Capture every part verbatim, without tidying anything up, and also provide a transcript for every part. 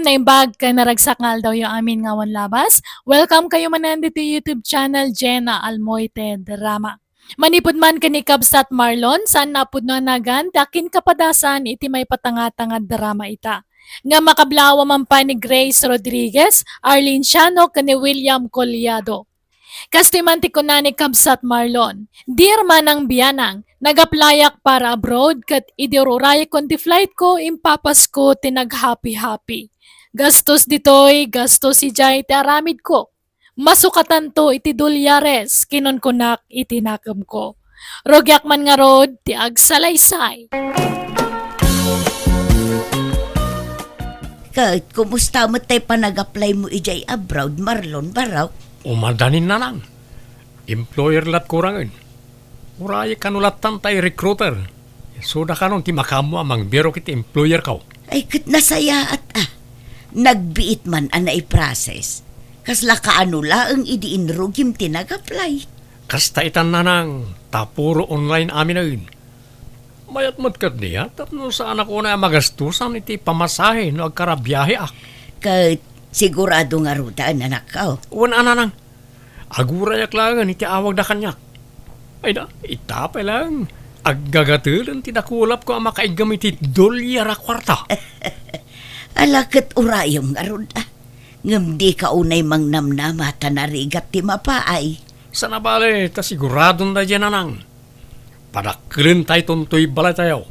Naimbag ken naragsak nga aldawyo amin nga awan labas. Welcome kayo manen ditoy YouTube channel, Jenna Almoite Drama. Manipud man ken ni Kabsat Marlon, saan a pudno a nagan ti akin kapadasan iti maipatangatanga drama ita. Nga makablawa man pay ni Grace Rodriguez, Arlene Siano, ken ni William Collado. Kastoy man ti kuna ni Kabsat Marlon, "Dear Manang Bianang, nag-applyak para abroad ket idi ururayekon ti flight ko, impapasko ti naghapi-hapi. Gastos ditoy, gastos idiay ti aramid ko. Masukatanto iti dolyares," kinunkunak iti nakemko. Rugiak man ngarud ti agsalaysay. Ket, kumusta met tay panag-apply mo idiay abroad, Marlon, barok? Umadanin, nanang. Employer lat kurangen. Uray kano lattan tay recruiter. Isuda kanon ti makaammo a mangbirok iti employer ko. Ay, ket nasayaat a. Nagbiit man a naiprocess. Kasla kaano laeng idi inrugim ti nag-apply? Kasta itan, nanang, ta puro online aminen. Mayat met ket dia, tapno saanak unay a magastusan iti pamasahe no agkarabiaheak. Ket sigurado ngaruden, anakko? Wen a, nanang. Agurayak laengen iti awagda kaniak. Ay da, ita pay laeng. Aggagatelen ti dakulapko a makaiggam iti dolyar a kuarta. Ala ket urayem ngarud a. Ngem dika unay mangnamnama ta narigat ti mapaay. Saan a bale, ta siguradon daydiay, nanang. Padakkelentayto toy balaytayo.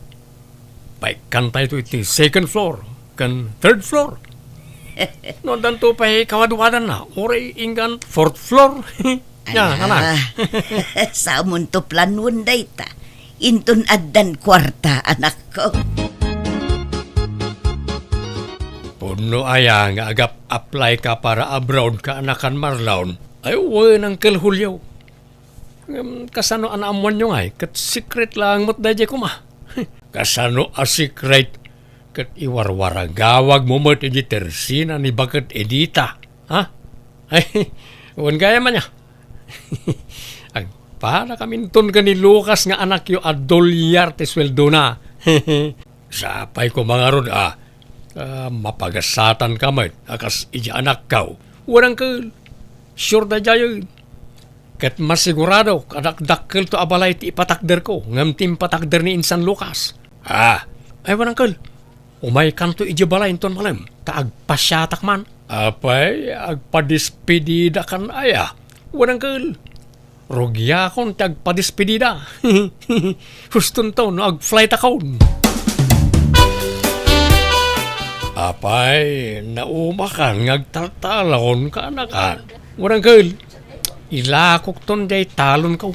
Paikkantayto iti second floor ken third floor. No addanto pay kawadwadanna, uray inggan fourth floor. Ya, ala, anak. Samonto planuon dayta. Inton addan kuarta, anakko. Pudno aya nga agap-apply ka para abroad, kaanakan Marlon? Ay, wen, Uncle Julio. Ngem kasano a naammoanyo ngay ket secret laeng met daydiay koma? Kasano a secret? Ket iwarwaragawagmo met iti tersina ni baket Edita, ha? Ay, wen gayam ania. Agpadakaminton ken ni Lucas nga anakyo a dolyar ti sueldona. Sapay koma ngarud a, ta mapagasatanka met a kas idi anakko. Wen, Uncle. Sure daydiayen. Ket masigurado a dakdakkelto a balay ti ipatakderko ngem ti impatakder ni Insan Lucas. Ah, ay, wen, Uncle. Umaykanto idiay balay inton malem, ta agpasiatak man. Apay, agpadespedidakan aya? Wen, Uncle. Rugiakon ti agpadespedida. Hustonto no agflightakon. Apay, naumakan nga agtaltalon, kaanakan. Wen, Uncle, ilakokton diay talonko.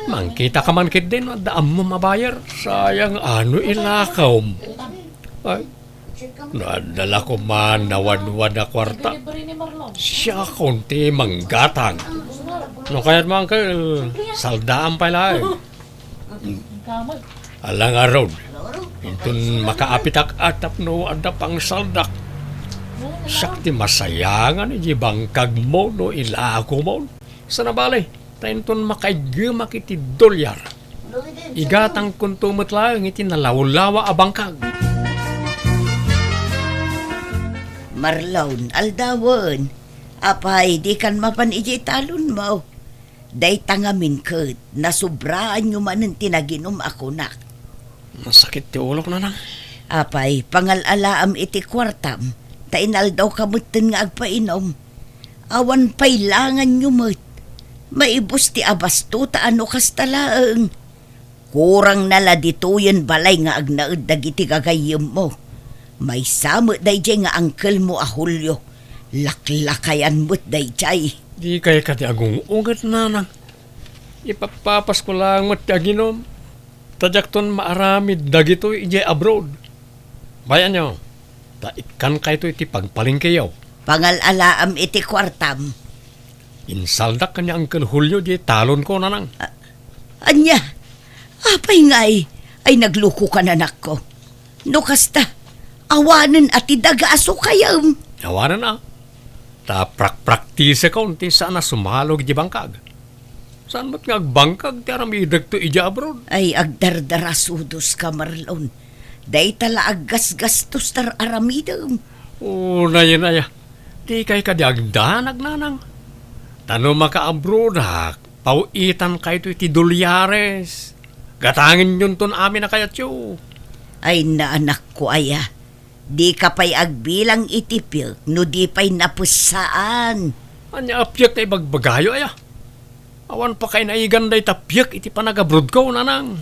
Mangkitaka man ketdi no adda ammom a buyer. Sayang a no ilakom. Ay, no adda la koma nawadwad a kuarta, siakon ti manggatang. No kayatmo, Uncle, saldaam pay laeng. Ala ngarud, inton makaapitak a tapno adda pangsaldak, siak ti masayangan iti bangkagmo no ilakomon. Saan a bale, ta inton makaiggemak iti dolyar, igatangkonto met laeng iti nalawlawa a bangkag. Marlon, aldawen. Apay, dikan mapan idiay talonmo? Dayta ngamin ket nasubraanyo manen ti naginum a kunak. Nasakit ti ulok, nanang. Apay, pangal-alaam iti kuartam, ta inaldawka metten nga agpainum. Awan pay langanyo met. Maibus ti abasto ta a no kasta laeng. Kurangna la ditoyen balay nga agnaed dagiti gagayyemmo. Maysa met daydiay nga angkelmo a Julio. Laklakayan met daydiay. Dikay kadi agung-unget, nanang. Ipappapasko laeng met ti aginum, ta diakton maaramid dagitoy idiay abroad. Bay-anyo, ta ikkankayto iti pagpalengkeyo. Pangal-alaam iti kuartam. Insaldak ken ni Uncle Julio diay talonko, nanang. A-, ania? Apay ngay? Ay, naglukokan, anakko. No kasta, awanen a ti daga a sukayem. Awanen a. Ta prakpraktisekon ti saan a sumalog iti bangkag. Saan met nga agbangkag ti aramidekto idiay abroad? Ay, agdardarasudoska, Marlon. Dayta la aggasgastos ti ar-aramidem. Unayen aya, dikay kadi agdanag, nanang? Ta no makaabroadak, paw-itankayto iti dolyares. Gatangenyonton amin a kayatyo. Ay, naanakko aya, dika pay agbilang iti piek no di pay napessaan. Ania a piek nga ibagbagayo aya? Awan pakainaigan dayta piek iti panagabrodko, nanang.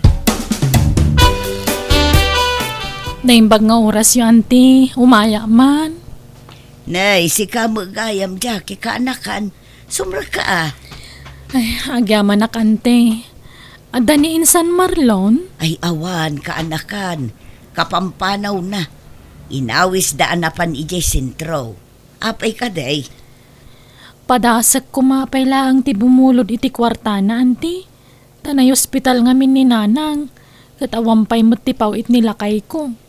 Naimbag nga orasyo, anti. Umaya man. Nay, sika met gayam, Jackie, kaanakan. Sumrekka a. Ay, agyamanak, anti. Adda ni insan Marlon? Ay, awan, kaanakan. Kapampanawna. Inawisda a napan idiay sentro. Apay kadi? Padasek koma pay laeng ti bumulod iti kuartana, anti. Ta naiospital ngamin ni nanang, ket awan pay met ti paw-it ni lakayko.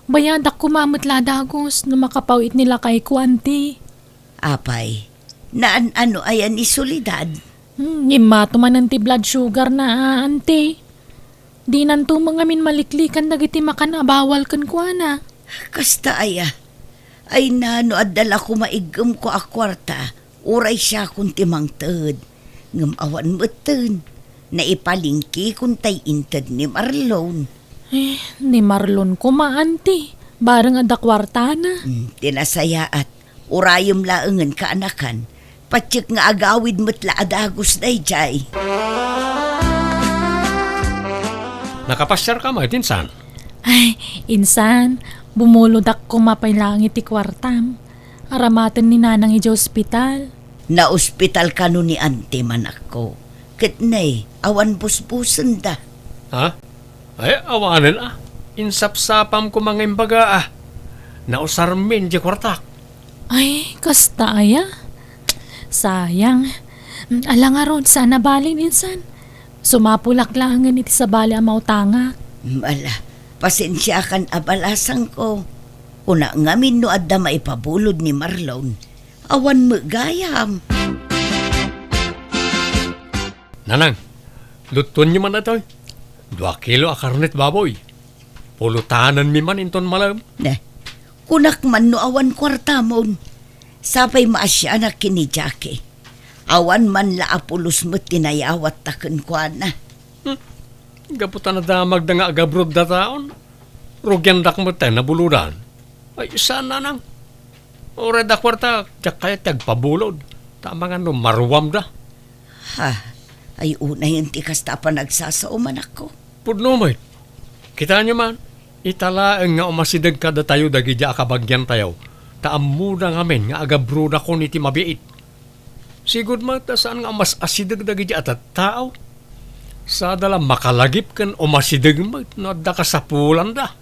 Bayadak koma met la a dagus no makapaw-it ni lakayko, anti. Apay, naan-ano aya ni Soledad? Hmm, immato manen ti blood sugar na, anti. Dinanto met ngamin maliklikan dagiti makan a bawal kenkuana. Kasta aya? Ay, no adda la koma iggemko a kuarta, uray siakon ti mangted. Ngem awan metten, naipalingkikon tay inted ni Marlon. Eh, ni Marlon koma, anti. Bareng adda kuartana. Hmm, ti nasayaat. Urayem laengen, kaanakan. Patiek nga agawid met la a dagus daydiay. Nakapasiarka met, insan? Ay, insan, bumulodak koma pay laeng iti kuartam. Aramaten ni nanang idiay ospital. Naospital kano ni anti, anakko? Ket ne, awan busbusenda. Ha? Ay, awanen a. Insapsapam koma nga imbaga a. Nausarmin diay kuartak. Ay, kasta aya? Sayang. Ala ngarud, saan a bale, insan. Sumapulak laengen iti sabali a mautangak. Ala, pasensiakan a balasangko. Kuna ngamin no adda maipabulod ni Marlon. Awan met gayam. Nanang, luttuenyo man daytoy. Dua kilo a karnet baboy. Pulotanenmi man inton malem. Ne, kunak man no awan kuartamon. Sapay maasianak ken ni Jackie. Awan man la a pulos met ti nayawatta kenkuana. Hmm. Gapu ta nadamagda nga agabrodda taon, rugiandak met ti nabulodan. Ay, saan, nanang? Uray adda kuarta, diak kayat ti agpabulod, ta amangan no maruamda. Ha, ay unayen ti kasta a panagsasao, anakko. Pudno met. Kitaenyo man, ita laeng nga umasideg kadatayo dagidi a kabagiantayo, ta ammoda ngamin nga agabrodakon iti mabiit. Sigud met ta saan nga umas-asideg dagidi a tattao. Sada la makalagip ken umasideg met no adda kasapulanda.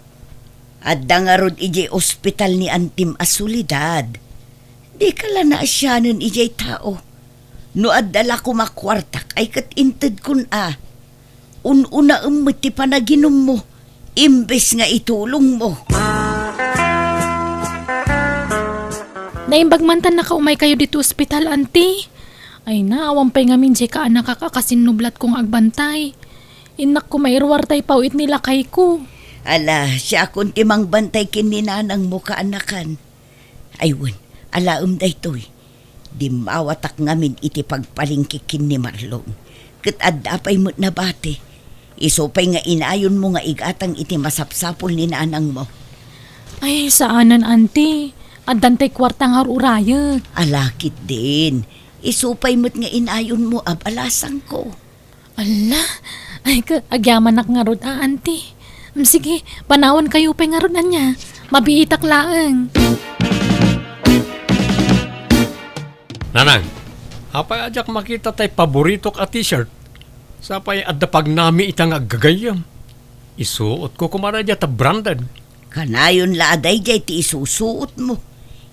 Adda ngarud idiay ospital ni antim a Soledad. Dika la naasianen idiay tao. No adda la koma kuartak ay ket intedkon a. Un-unaem met ti panaginummo, imbes nga itulongmo. Naimbag man ta nakaumaykayo ditoy ospital, anti. Ay na, awan pay ngamin diay kaanakak a kasinnublatko nga agbantay. Innak koma iruar tay paw-it ni lakayko. Ala, siakon ti mangbantay ken ni nanangmo, kaanakan. Ay wen, alaem daytoy. Dimmawatak ngamin iti pagpalengke ken ni Marlon. Ket adda pay met nabati. Isu pay nga inayonmo nga igatang iti masapsapul ni nanangmo. Ay, saanen, anti. Addan tay kuarta nga ur-urayek. Ala ketdin. Isu pay met nga inayonmo a balasangko. Ala, ay, ka-, agyamanak ngarud a, anti. Mm, sige, panawankayo pay ngarud ania. Mabiitak laeng. Nanang, apay a diak makita tay paboritok a t-shirt? Sapay adda pagnami ita nga aggagayyem. Isuotko koma daydiay ta branded. Kanayon la a daydiay ti isusuotmo.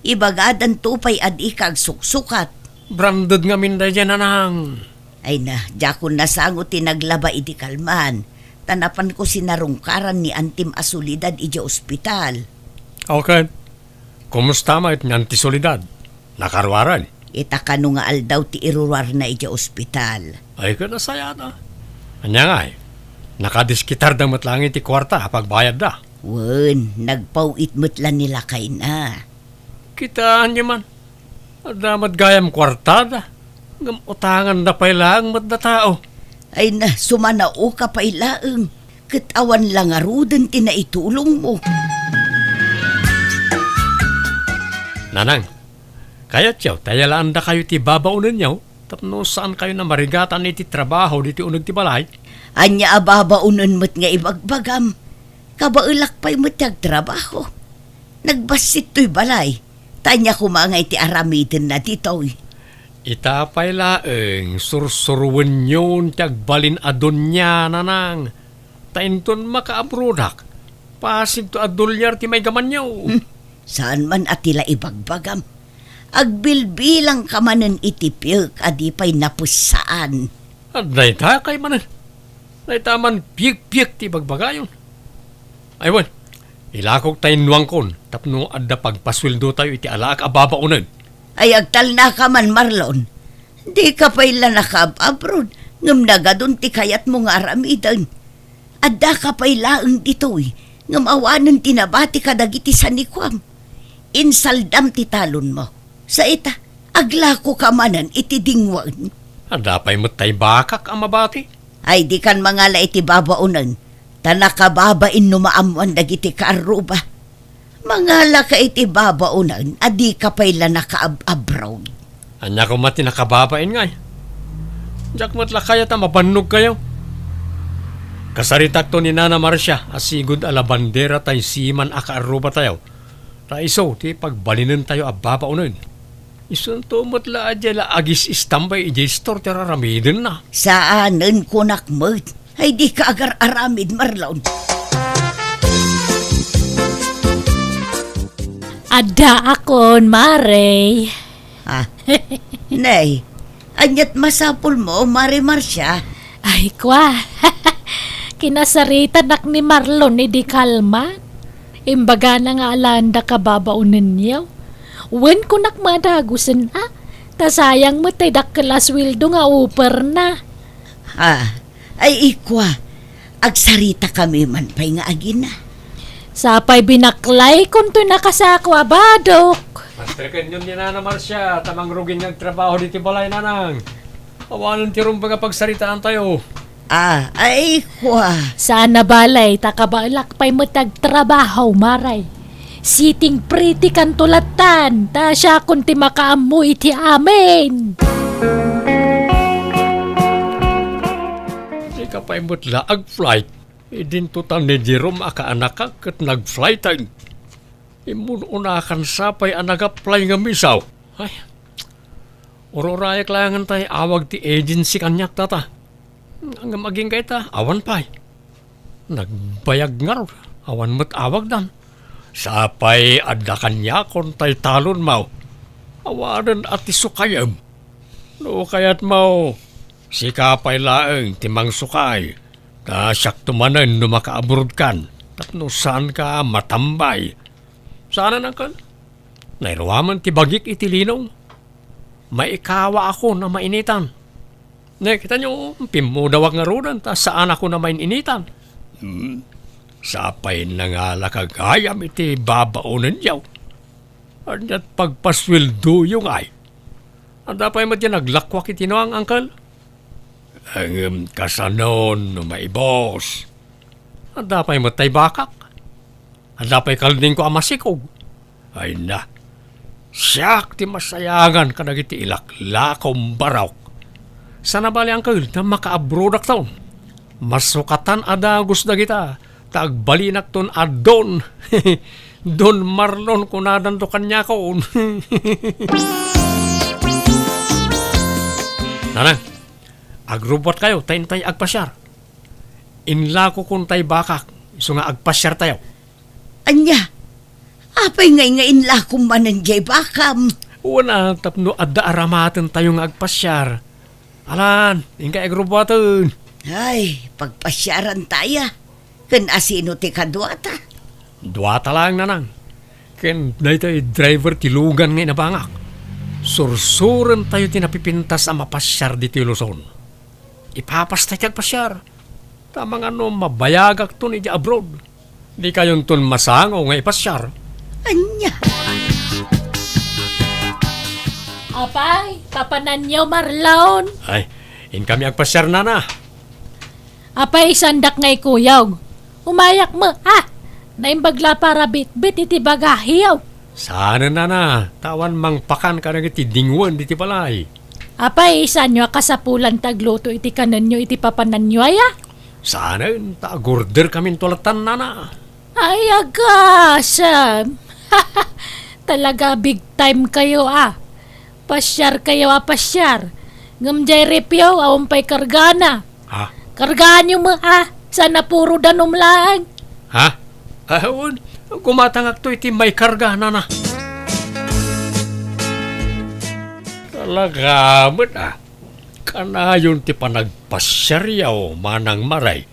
Ibagadanto pay a dika agsuksukat. Branded ngamin daydiay, nanang. Ay na, diakon nasango ti naglaba idi kalman, ta napanko sinarungkaran ni antim a Soledad idiay ospital. Okay. Kumusta met ni Anti Soledad? Nakaruaren? Ita kano nga aldaw ti iruruarna idiay ospital. Ay, ket nasayaat a. Ania ngay? Nakadisketarda met laeng iti kuarta a pagbayadda. Wen, nagpaw-it met la ni lakayna. Kitaenyo man, adda met gayam kuartada, ngem utanganda pay laeng met datao. Ay na, sumanaoka pay laeng, ket awan la ngaruden ti naitulongmo. Nanang, kayatyo ta yalaandakayo ti babaonenyo tapno saankayo a marigatan iti trabaho ditoy uneg ti balay? Ania a babaonen met nga ibagbagam? Kabaelak pay met ti agtrabaho. Nagbassit toy balay, ta ania koma nga iti aramidenna ditoy? Ita pay laeng, sursuroenyon ti agbalin a donia, nanang. Ta inton makaabrodak, pasigto a dolyar ti maigamanyo. Hmm, saan man a ti la ibagbagam. Agbilbilangka manen iti piek a di pay napessaan. Dayta kay manen. Dayta man piekpiek ti ibagbagayon. Ay wen, ilakok ta innuangkon tapno adda pagpasueldotayo iti alaak a babaonen. Ay agtalnaka man, Marlon. Dika pay la nakaab-abroad, ngem nagadun ti kayatmo nga aramiden. Addaka pay laeng ditoy, ngem awanen ti nabati kadagiti sanikuam. Insaldam ti talonmo. Sa ita, aglakoka manen iti dingwen. Adda pay met tay bakak a mabati. Ay, dikan mangala iti babaonen, ta nakababain no maammoan dagiti kaarruba. Mangalaka iti babaonen a dika pay la nakaab-abroad. Ania koma ti nakababain ngay? Diak met la kayat a mabannogkayo. Kasaritakto ni Nana Marcia a sigud a labandera tay siman a kaarrubatayo. Ta isu ti pagbalinentayo a babaonen. Isunto met la a diay la agis-istambay idiay istor ti araramidenna. Saanen kunak met. Ay, dika agar-aramid, Marlon. Addaakon, Mare. Ah, nay, aniat masapulmo, Mare Marcia? Ay, kwa. Kinasaritanak ni Marlon idi kalman. Imbagana nga alaanda kababaonenyo. Wen kunak madagusen a, ta sayang met tay dakkel a sueldo nga uperna. Ah, ay ikwa, agsaritakami man pay nga agina. Sapay binaklaykon toy nakasako a badok. Master kenyon ni Nana Marcia, ta mangrugin nga agtrabaho diti balay, nanang. Awanen ti rumbeng a pagsaritaantayo. Ah, ay, kua. Saan a balay, ta kabaelak pay met ti agtrabaho, Mare. Sitting pretty kanto lattan, ta siakon ti makaammo iti amin. Dika pay met la ag-flight. Idinto ta ni Jerome a kaanakak ket nag-flighten. Immun-unakan sapay a nag-apply nga misaw. Ay, ururayak laengen tay awag ti agency kaniak data. Ngem agingga ita, awan pay. Nagbayag ngarud, awan met awagdan. Sapay adda kaniakon tay talonmo. Awanen a ti sukayem. No kayatmo, sika pay laeng ti mangsukay. Ta siakto manen no makaabrodkan, tapno saanka matambay. Saanen, Uncle? Nairuamen ti bagik iti linong. Maikawaakon a mainitan. Ne, kitaenyo, pimmudawak ngaruden ta saanakon a main-initan. Hmm. Sapay nangalaka gayam iti babaonenyo. Aniat pagpasueldoyo ngay? Adda pay met ti naglakuak iti nuang, Uncle? Ngem kasanon no maibus? Adda pay met tay bakak? Adda pay kaldingko a masikog? Ay na, siak ti masayangan kadagiti ilaklakom barok. Saan a bale, Uncle, ta makaabrodakton. Masukatan a dagus dagita, ta agbalinakton a Don. Don Marlon kunadanto kaniakon. Nanang, agrubbuatkayo ta intay agpasiar. Inlakokon tay bakak, isu nga agpasiartayo. Ania? Apay ngay nga inlakom manen jay bakam? Wen a, tapno adda aramatentayo nga agpasiar. Alan, inkay agrubbuaten. Ay, pagpasiarantaya. Ken asino ti kaduata? Duata laeng, nanang. Ken daytoy driver ti lugan nga inabangak. Sursurentayo ti napipintas a mapasiar ditoy Luzon. Ipapastay ti agpasiar. Ta mangano mabayagakton iti abroad. Dikayonton masango nga ipasiar. Ania? Apay, papananyo, Marlon? Ay, inkami agpasiar, nana. Apay, isandak nga ikuyog. Umayak met, ah! Naimbag la para bitbit iti bagahiyo. Saanen, nana, ta awan mangpakan kadagiti dingwen diti balay. Apay, isanyo a kasapulan ti agluto iti kanenyo iti papananyo aya? Saanen, ta agorder kaminto latan, nana. Ay, agasem! Talaga big time kayo, ah. Pasiar kayo a pasiar. Ngem jay refyo, awan pay kargana. Ha? Kargaanyo met, ah. Sana puro danum laeng. Ha? Ah, wen, gumatangakto iti maikarga, nana. Talaga met, ah. Kanayon ti panagpasiaryo, Manang Maray.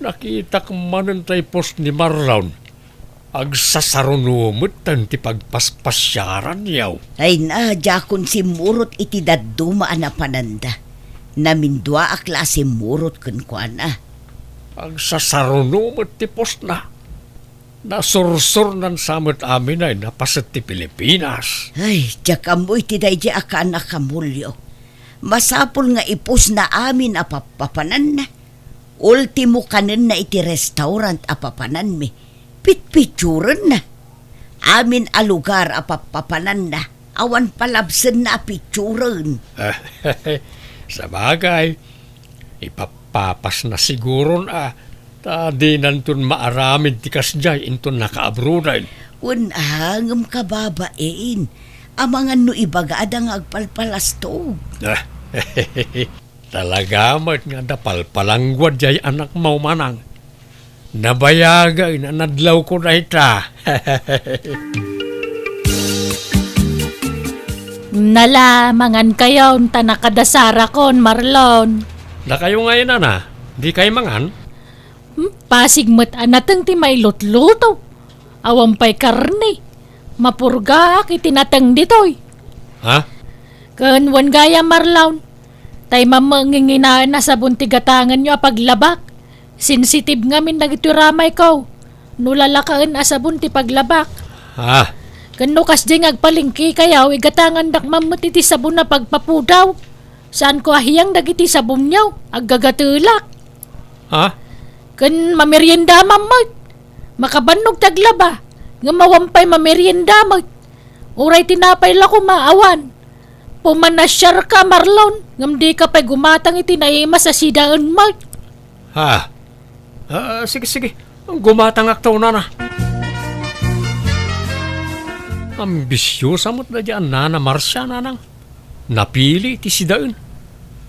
Nakitak manen tay pos ni Marlon. Agsasaruno met ti pagpaspasiaranyo. Ay na, diakon simmurot iti dadduma a napananda. Naminduaak la a simmurot kenkuana. Agsasaruno met ti posna. Nasursurnan sa met amin ay napaset ti Pilipinas. Ay, diak ammo iti daydi a kaan a kamulyo. Masapul nga ipusna amin a pappapananna. Ultimo kanenna iti restaurant a papananmi. Pitpitsurenna. Amin a lugar a pappapananna, awan palabsenna a pitsuren. Sabagay, ipapapasna siguron a, ta dinanton maaramid ti kasdiay inton nakaabroaden. Wen a, ngem kababain, amangan no ibagada nga agpalpalastog. Talaga met nga adda palpalangguad jay anakmo, Manang. Nabayagen a nadlawko dayta. Nala, mangan kayon, ta nakadasarakon, Marlon. Dakayo ngay, nana, di kay mangan? Hmm, pasig met a nateng ti mailutluto. Awan pay karne. Mapurgaak iti nateng ditoy. Ha? Ken wen gayam, Marlon, tay mamanginginaen a sabon ti gatangenyo a paglabak. Sensitive ngamin dagitoy ramayko. No lalakaen a sabon ti paglabak. Ha? Ken no kasdi nga agpalengkekayo, igatangandak man met iti sabon a pagpapudaw. Saanko a hiyang dagiti sabonyo, aggagatelak. Ha? Ken mameriendamam met. Makabannog ti aglaba, ngem awan pay mamerienda met. Uray tinapay la koma, awan. Pumanasiarka, Marlon, ngem dika pay gumatang iti naimas a sidaen met. Ha? Ah, sige, sige. Gumatangakto, nana. Ambisiosa met daydi a nana Marcia, nanang. Napili ti sidaen.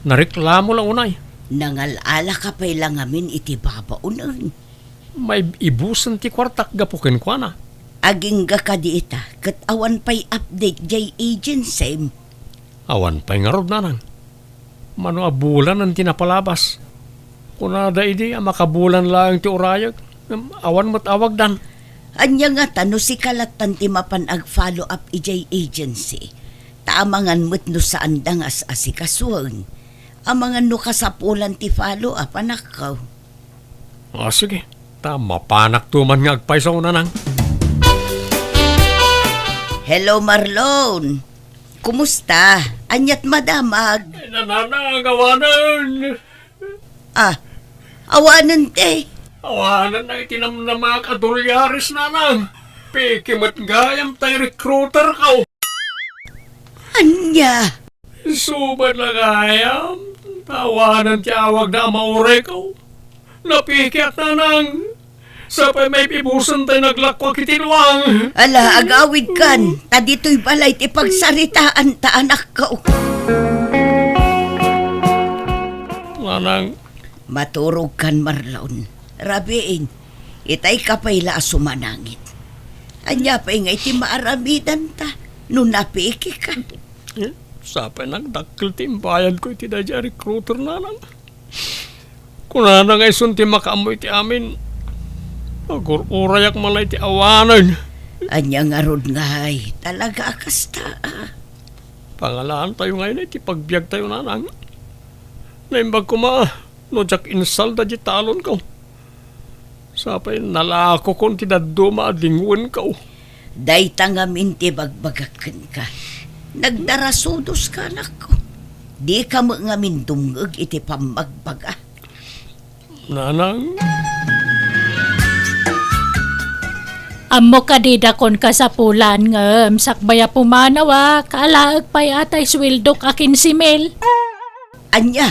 Nareklamo la unay. Nangal-alaka pay la ngamin iti babaonen. Maibusen ti kuartak gapu kenkuana. Agingga kadi ita, ket awan pay update jay agency. Awan pay ngarud, nanang. Mano a bulanen ti napalabas. Kunada idi a makabulan laeng ti urayek, ngem awan met awagdan. Ania ngata no sika lattan ti mapan ag-follow up idiay agency? Ta amangan met no saanda nga as-asikasuen. Amangan no kasapulan ti follow up, anakko. Ah, sige. Ta mapanakto man nga agpayso, nanang. Hello, Marlon. Kumusta? Aniat madamag? Ay, nanang, awanen. Ah, awanen ti? Awanen na iti namnamak a dolyares, nanang. Peke met gayam tay recruiter ko. Ania? Isu met la gayam, ta awanen ti awagda a maurayko. Napikiak, nanang. Sapay maipibusen tay naglakkuak iti luang. Ala, agawidkan, ta ditoy balay ti pagsaritaanta, anakko. Nanang. Maturogkan, Marlon. Rabiin, itayka pay la a sumanangit. Ania pay nga iti maaramidanta no napikika? Eh, sapay nagdakkel ti imbayadko iti daydiay a recruiter, nanang. Kunana nga isun ti makaammo iti amin. Agur-urayak man la iti awanen. Ania ngarud ngay, talaga a kasta, ah. Pangalaantayo ngay iti pagbiagtayo, nanang. Naimbag koma no diak insalda di talonko. Sapay nalakokon ti dadduma a dingwenko. Dayta ngamin ti bagbagak kenka. Nagdarasudoska, anakko. Dika met ngamin dumngeg iti pammagbaga. Nanang. Ammok a dida kon kasapulan, ngem sakbay a pumanaw a, kaalaek pay a tay suweldok a kinse mil. Ania?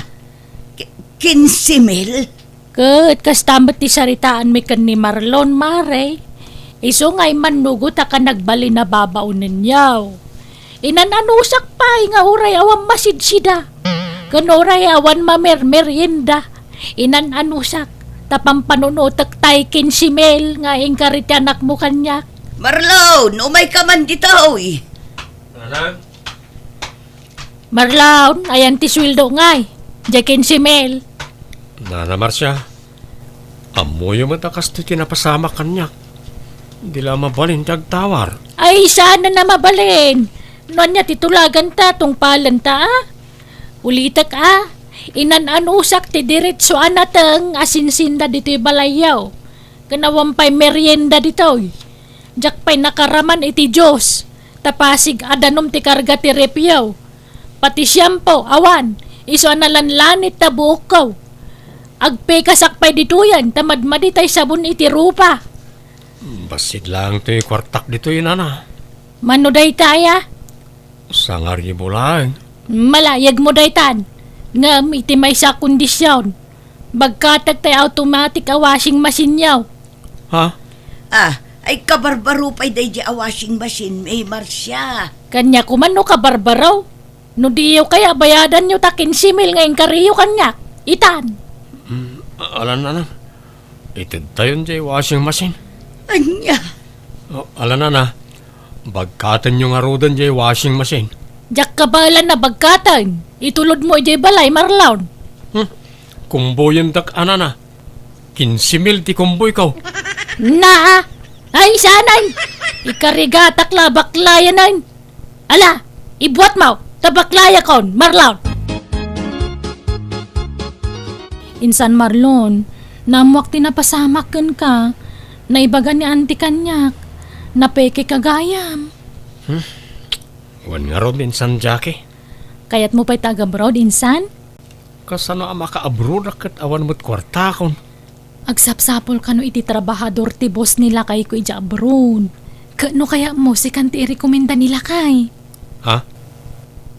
Ki-, kinse mil? Ket kasta met ti saritaanmi ken ni Marlon, mare. Isu nga immannugot a ka nagbalin a babaonenyo. Inan-anusak pay nga uray awan masidsida, ken uray awan mamermerienda. Inan-anusak ta pampanunotek tay kinse mil nga inkari ti anakmo kaniak. Marlon, umayka man ditoy. Nanang? Marlon, ayan ti sueldo ngay. Diay kinse mil. Nana Marcia, ammoyo met a kastoy ti napasamak kaniak. Di la mabalin ti agtawar. Ay, saan a mabalin? No ania ti tulaganta, tungpalenta, a? Ulitek, a? Inan-anusak ti diretso a nateng a sinsinda ditoy balayyo. Ken awan pay merienda ditoy. Diak pay nakaraman iti juice, ta pasig a danum ti karga ti refyo. Pati shampoo, awan, isu a nalanlanit ta buokko. Agpekasak pay ditoyen, ta madmadi tay sabon iti rupa. Bassit laeng toy kuartak ditoy, nana. Mano daytay, a? Sangaribu laeng. Malayagmo daytan. Ngem iti maysa a kondision, bagkatek tay automatic a washing machine-yo. Ha? Ah, ay kabarbaro pay daydi a washing machine, May Marcia. Kaniak man no kabarbaro. No diyo kaya bayadanyo ta kinse mil nga inkariyo kaniak. Itan. Mm, alan, alan. Itedtayon jay washing machine. Ania? O, ala, nana, bagkatenyo ngaruden jay washing machine. Diak kabaelan a bagkaten. Itulodmo idiay balay, Marlon. Hmm. Kumboyendak, a, nana. Kinse mil ti kumboyko. Naa! Ay, saanen! Ikarigatak la, baklayanen! Ala, ibuatmo, ta baklayakon, Marlon. Insan Marlon, naammoak ti napasamak kenka, naibaga ni Auntie kaniak, napekeka gayam. Hmm? Wen ngarud, Insan Jackie. Kayatmo pay ta agabroad, Insan? Kasano a makaabroadak ket awan met kuartakon? Agsapsapul kano iti trabahador ti boss ni lakayko idiay abroad. Ket no kayatmo, sikan ti irekomenda ni lakay. Ha?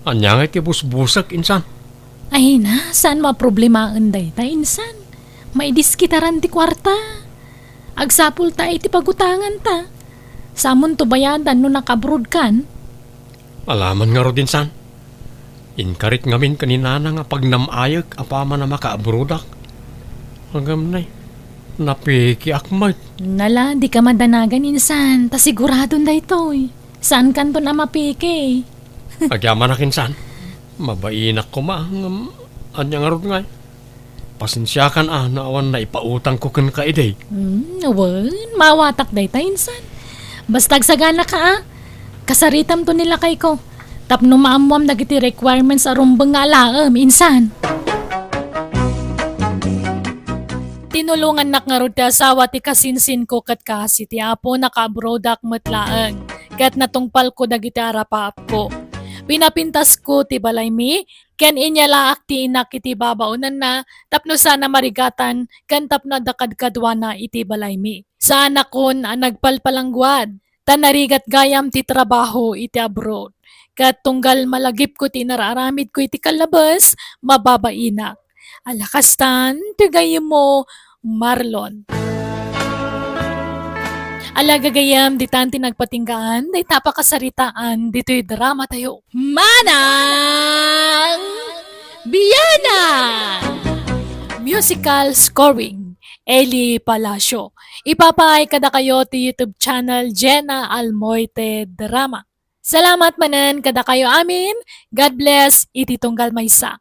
Ania ngay ti busbusek, Insan? Ay na, saanmo a problemaen dayta, Insan. Maidiskitaran ti kuarta. Agsapulta iti pagutanganta. Samonto bayadan no nakaabroadkan. Ala man ngarud, Insan. Inkarik ngamin ken ni Nana nga pagnam-ayek apaman a makaabroadak. Ngem nay, napikiak met. Nala, dika madanagan, Insan, ta siguradon daytoy. Saankanton a mapiki. Agyamanak, Insan. Mabainak koma, ngem ania ngarud ngay? Pasensiakan a no awan naipautangko kenka idi. Hmm, wen, maawatak dayta, Insan. Basta agsaganaka a. Kasaritamto ni lakayko. Tapno maammoam dagiti requirements a rumbeng nga alaem, Insan. Tinulongannak ngarud ti asawa ti kasinsinko ket kas iti Apo nakaabroadak met laeng, ket natungpalko dagiti arapaapko. Pinapintasko ti balaymi, ken inyalaak ti inak iti babaonanna tapno saan a marigatan ken tapno adda kadkaduana iti balaymi. Saanakon a nagpalpalangguad, ta narigat gayam ti trabaho iti abroad. Ket tunggal malagipko ti inar-aramidko iti kallabes, mababainak. Ala kastan, ti gayyemmo, Marlon. Ala gagayyem, ditan ti nagpatinggaan dayta a pakasaritaan ditoy dramatayo. Manang Biana! Musical scoring, Eli Palacio. Ipapaay kadakayo ti YouTube channel Jenna Almoite Drama. Salamat manen kadakayo amin. God bless iti tunggal maysa.